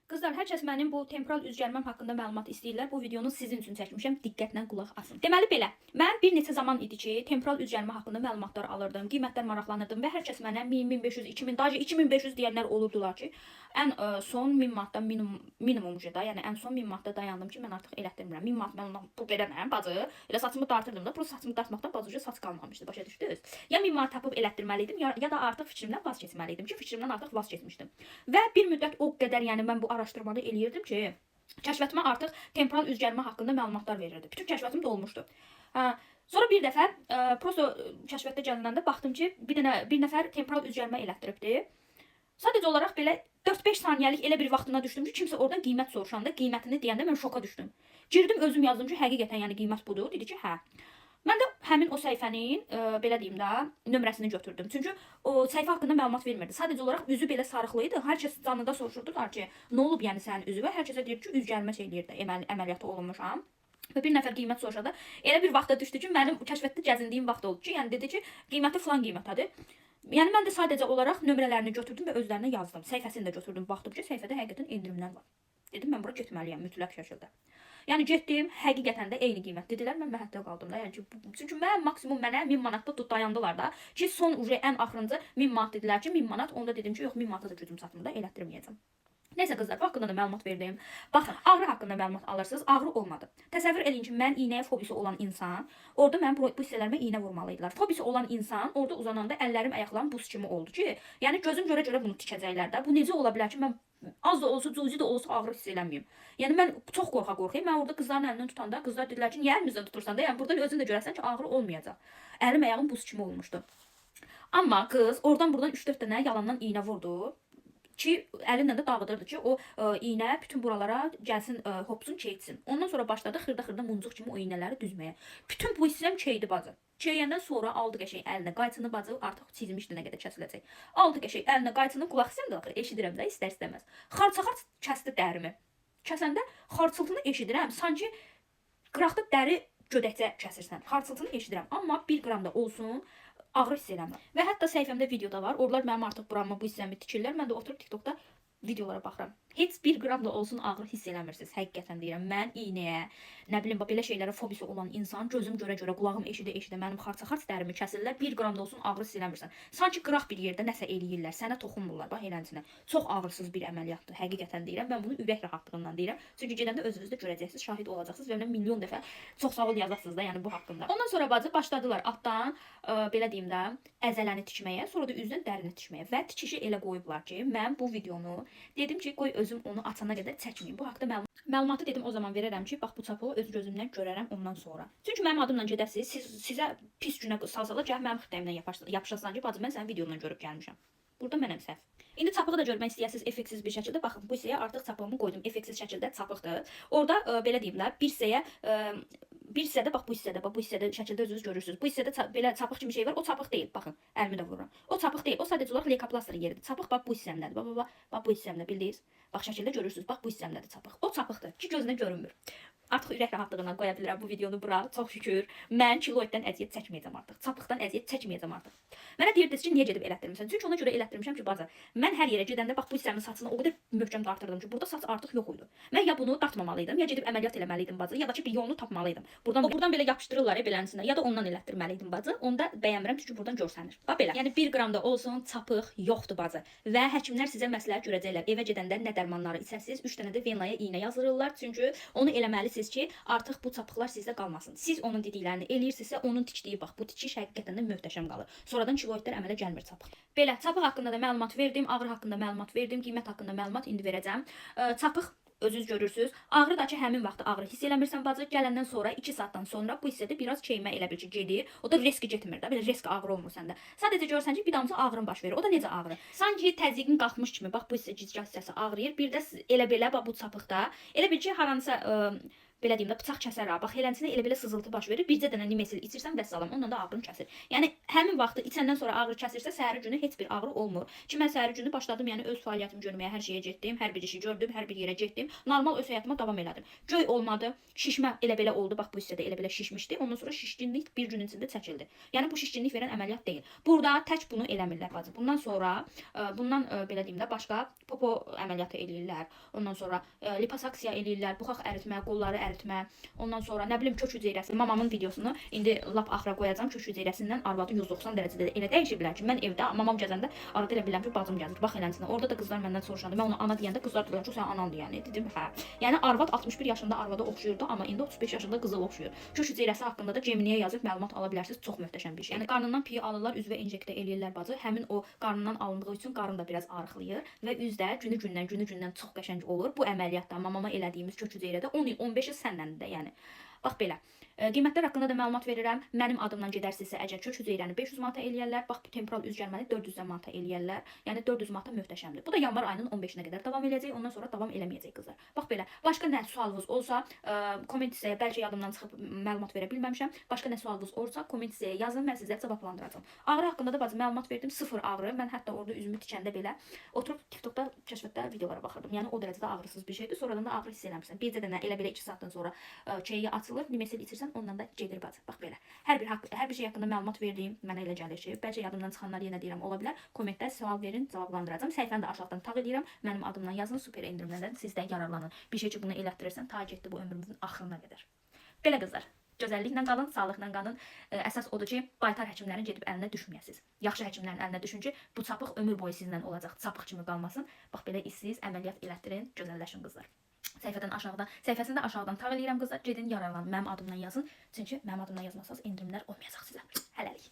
Qızlar, hər kəs mənim bu temporal üzgərməm haqqında məlumat istəyirlər. Bu videonu sizin üçün çəkmişəm. Diqqətlə qulaq asın. Deməli belə, mən bir neçə zaman idi ki, temporal üzgərmə haqqında məlumatlar alırdım, qiymətlər maraqlanırdım və hər kəs mənə 1000, 1500, 2000, daha 2500 deyənlər olurdular ki, ən son 1000 manatdan minimum da, yəni ən son 1000 manatda dayandım ki, mən artıq elətdirmirəm. 1000 manat mən ondan pul verəməm, bacı. Elə saçımı dartırdım da, bu saçımı dartmaqdan bacı saç qalmamışdı, başa düşdünüz? Ya 1000 manat tapıb elətdirməli idim, ya da artıq fikrimdən vaz keçməli idim ki, fikrimdən artıq vaz keçmişdim. Və bir müddət o qədər, yəni mən bu araşdırmanı eləyirdim ki, kəşfiyyatıma artıq temporal üzgərmə haqqında məlumatlar verirdi. Bütün kəşfiyyatım dolmuşdu. Hə, sonra bir dəfə prosto kəşfiyyatda gələndə baxdım ki, bir dənə bir nəfər temporal üzgərmə elətdiribdi. Sadəcə olaraq belə 4-5 saniyəlik elə bir vaxtına düşdüm ki, kimsə oradan qiymət soruşanda, qiymətini deyəndə mən şoka düşdüm. Girdim, özüm yazdım ki, həqiqətən yəni qiymət budur. Dedi ki, hə. Mən də həmin o səhifənin belə deyim də, nömrəsini götürdüm. Çünki o səhifə haqqında məlumat vermirdi. Sadəcə olaraq üzü belə sarıqlı idi. Hər kəs canlıda soruşurdular ki, nə olub yəni sənin üzünə? Hər kəsə deyir ki, üz gəlmə şey eləyirdi. Əməliyyatı olunmuşam. Və bir nəfər qiymət soruşanda elə bir vaxta düşdü ki, mənim kəşfiyyatda gəzindiyim vaxt oldu ki, yəni dedi ki, qiyməti filan qiymətədir. Yəni mən də sadəcə olaraq nömrələrini götürdüm və özlərinə yazdım. Səhifəsini də götürdüm. Baxdım ki, səhifədə həqiqətən endirimlər var. Dedim mən bura getməliyəm mütləq şəkildə. Yəni getdim, həqiqətən də eyni qiymət dedilər. Mən məhəttəl qaldım da. Yəni ki, çünki mən maksimum mənə 1000 manatda dayandılar da ki, son uje ən axırıncı 1000 manat dedilər ki, 1000 manat. Onda dedim ki, yox, 1000 manata da gücüm çatmır da, elətdirməyəcəm. Neysə qızlar, bu haqqında da məlumat verdim. Baxın, ağrı haqqında məlumat alırsınız, ağrı olmadı. Təsəvvür eləyin ki, mən iynəyə fobisi olan insan, orada mən bu hissələrimə iynə vurmalı idilər. Fobisi olan insan orada uzananda əllərim, ayaqlarım buz kimi oldu ki, yəni gözüm görə-görə bunu tikəcəklər də. Bu necə ola bilər ki, mən az da olsa, cüzi də olsa ağrı hiss eləməyim. Yəni mən çox qorxa-qorxayım. Mən orada qızların əlindən tutanda qızlar dedilər ki, niyə əlimizdən tutursan da? Yəni burada özün də görərsən ki, ağrı olmayacaq. Əlim, ayağım buz kimi olmuşdu. Amma qız oradan buradan 3-4 dənə yalandan iynə vurdu ki, əlinlə də dağıdırdı ki, o iynə bütün buralara gəlsin, hopsun, çeyitsin. Ondan sonra başladı xırda-xırda muncuq kimi o iynələri düzməyə. Bütün bu hissəm çeyidi bacı. Çeyiyəndən sonra aldı qəşəng əlinə qayçını bacı, artıq çizmişdi nə qədər kəsiləcək. Aldı qəşəng əlinə qayçını, qulaq hissəm də axı eşidirəm də istər-istəməz. Xarça-xarç kəsdi dərimi. Kəsəndə xarçıltını eşidirəm. Sanki qıraqda dəri gödəkcə kəsirsən. Xarçıltını eşidirəm, amma 1 qram da olsun ağrı hiss eləmirəm. Və hətta səhifəmdə video da var. Oralar mənim artıq buramı, bu hissəmi tikirlər. Mən də oturub TikTokda videolara baxıram. Heç 1 qram da olsun ağrı hiss eləmirsiniz. Həqiqətən deyirəm. Mən iynəyə, nə bilim, bax belə şeylərə fobisi olan insan, gözüm görə-görə, qulağım eşidə-eşidə mənim xarça-xarç dərimi kəsirlər. 1 qram da olsun ağrı hiss eləmirsən. Sanki qıraq bir yerdə nəsə eləyirlər, sənə toxunmurlar, bax elənsinə. Çox ağrısız bir əməliyyatdır. Həqiqətən deyirəm. Mən bunu ürək rahatlığından deyirəm. Çünki gedəndə özünüz də görəcəksiniz, şahid olacaqsınız və mənə milyon dəfə çox sağ ol yazacaqsınız da, yəni bu haqqında. Ondan sonra bacı başladılar altdan, belə deyim də, əzələni tikməyə, sonra da üzdən dərini tikməyə və tikişi elə qoyublar ki, mən bu videonu dedim ki, qoy özüm onu açana qədər çəkməyim. Bu haqqda məlumatı dedim o zaman verərəm ki, bax bu çapığı öz gözümdən görərəm ondan sonra. Çünki mənim adımla gedəsiz, sizə pis günə salsalar, gəl mənim xidmətimlə yapışasan ki, bacı mən sənin videondan görüb gəlmişəm. Burada mənəm səhv. İndi çapığı da görmək istəyəsiniz effektsiz bir şəkildə. Baxın, bu hissəyə artıq çapığımı qoydum. Effektsiz şəkildə çapıqdır. Orada belə deyim də, bir hissəyə bir hissədə bax bu hissədə, bax bu hissədə şəkildə özünüz görürsünüz. Bu hissədə belə çapıq kimi şey var. O çapıq deyil. Baxın, əlimi də vururam. O çapıq deyil. O sadəcə olaraq leykoplastırın yeridir. Çapıq bax bu hissəmdədir. Bax bax bax, bax bu hissəmdə bildiniz. Bax şəkildə görürsünüz. Bax bu hissəmdədir çapıq. O çapıqdır ki, gözünə görünmür. Artıq ürək rahatlığına qoya bilirəm bu videonu bura. Çox şükür. Mən kiloiddən əziyyət çəkməyəcəm artıq. Çapıqdan əziyyət çəkməyəcəm artıq. Mənə deyirdiniz ki, niyə gedib elətdirmisən? Çünki ona görə elətdirmişəm ki, bacı, mən hər yerə gedəndə bax bu hissəmin saçını o qədər möhkəm dartırdım ki, burada saç artıq yox idi. Mən ya bunu dartmamalı idim, ya gedib əməliyyat eləməli idim bacı, ya da ki bir yolunu tapmalı idim. Buradan o buradan belə yapışdırırlar ya beləsinə, ya da ondan elətdirməli idim bacı. Onda bəyənmirəm çünki buradan görsənir. Bax belə. Yəni 1 qram da olsun çapıq yoxdur bacı. Və həkimlər sizə məsləhət görəcəklər. Evə gedəndə nə dərmanları içəsiniz, 3 dənə də venaya iynə yazdırırlar. Çünki onu eləməlisiniz ki, artıq bu çapıqlar sizdə qalmasın. Siz onun dediklərini eləyirsinizsə, onun tikdiyi bax bu tikiş həqiqətən də möhtəşəm qalır. Sonradan kiloidlər əmələ gəlmir çapıq. Belə çapıq haqqında da məlumat verdim, ağrı haqqında məlumat verdim, qiymət haqqında məlumat indi verəcəm. Çapıq özünüz görürsüz. Ağrı da ki, həmin vaxtda ağrı hiss eləmirsən bacı. Gələndən sonra 2 saatdan sonra bu hissədə biraz çeymə elə bil ki, gedir. O da riski getmir də. Belə risk ağrı olmur səndə. Sadəcə görürsən ki, bir damcı ağrın baş verir. O da necə ağrı? Sanki təzyiqin qalxmış kimi. Bax bu hissə gicgah hissəsi ağrıyır. Bir də elə belə bax bu çapıqda elə bil ki, haransa Belə deyim də, bıçaq kəsər ha. Bax, helənsinə elə belə sızıltı baş verir. Bircə dənə nimesil içirsən, vəssalam, onunla da ağrın kəsir. Yəni həmin vaxtı içəndən sonra ağrı kəsirsə, səhəri günü heç bir ağrı olmur. Ki mən səhəri günü başladım, yəni öz fəaliyyətimi görməyə, hər şeyə getdim, hər bir işi gördüm, hər bir yerə getdim. Normal öz həyatıma davam elədim. Göy olmadı, şişmə elə belə oldu. Bax bu hissədə elə belə şişmişdi. Ondan sonra şişkinlik bir günün içində çəkildi. Yəni bu şişkinlik verən əməliyyat deyil. Burada tək bunu eləmirlər bacı. Bundan sonra bundan belə deyim də, başqa popo əməliyyatı eləyirlər. Ondan sonra liposaksiya eləyirlər, buxaq əritmə, qolları əritmə. Ondan sonra nə bilim kök hüceyrəsi. Mamamın videosunu indi lap axıra qoyacağam. Kök hüceyrəsindən arvadı 190 dərəcədə elə dəyişiblər ki, mən evdə mamam gəzəndə arada elə bilirəm ki, bacım gəzir. Bax elənsinə. Orada da qızlar məndən soruşanda, mən ona ana deyəndə qızlar deyirlər ki, sən anandır yəni. Dedim, hə. Yəni arvad 61 yaşında arvada oxşuyurdu, amma indi 35 yaşında qıza oxşuyur. Kök hüceyrəsi haqqında da Geminiyə yazıb məlumat ala bilərsiniz. Çox möhtəşəm bir şey. Yəni qarnından piyi alırlar, üzvə injektə eləyirlər bacı. Həmin o qarnından alındığı üçün qarın da biraz arıqlayır və üz də günü gündən çox qəşəng olur. Bu əməliyyatda mamama elədiyimiz kök hüceyrədə 10 il, 15 il səndən də yəni. Bax belə. Qiymətlər haqqında da məlumat verirəm. Mənim adımdan gedərsinizsə əgər kök hüceyrəni 500 manata eləyərlər. Bax bu temporal üz gəlməni 400 manata eləyərlər. Yəni 400 manata möhtəşəmdir. Bu da yanvar ayının 15-nə qədər davam eləyəcək. Ondan sonra davam eləməyəcək qızlar. Bax belə. Başqa nə sualınız olsa, komment hissəyə bəlkə yadımdan çıxıb məlumat verə bilməmişəm. Başqa nə sualınız olsa komment hissəyə yazın, mən sizə cavablandıracağam. Ağrı haqqında da bacı məlumat verdim. Sıfır ağrı. Mən hətta orada üzümü tikəndə belə oturub TikTokda kəşfətdə videolara baxırdım. Yəni o dərəcədə ağrısız bir şeydir. Sonradan da ağrı hiss eləmirsən. Bircə dənə elə belə 2 saatdan sonra çeyi açılır, nimesil içirsən, ondan da gedir bacı. Bax belə. Hər bir şey haqqında məlumat verdiyim mənə elə gəlir ki, bəlkə yadımdan çıxanlar yenə deyirəm ola bilər. Kommentdə sual verin, cavablandıracağam. Səhifəni də aşağıdan taq eləyirəm. Mənim adımdan yazın, super endirimlərdən siz də yararlanın. Bir şey ki bunu elətdirirsən, ta getdi bu ömrümüzün axırına qədər. Belə qızlar. Gözəlliklə qalın, sağlıqla qalın. Əsas odur ki, baytar həkimlərin gedib əlinə düşməyəsiniz. Yaxşı həkimlərin əlinə düşün ki, bu çapıq ömür boyu sizinlə olacaq. Çapıq kimi qalmasın. Bax belə işsiz əməliyyat elətdirin, gözəlləşin qızlar. Səhifəsini də aşağıdan taq eləyirəm qızlar. Gedin yararlanın. Mənim adımdan yazın. Çünki mənim adımdan yazmasanız endirimlər olmayacaq sizə. Hələlik.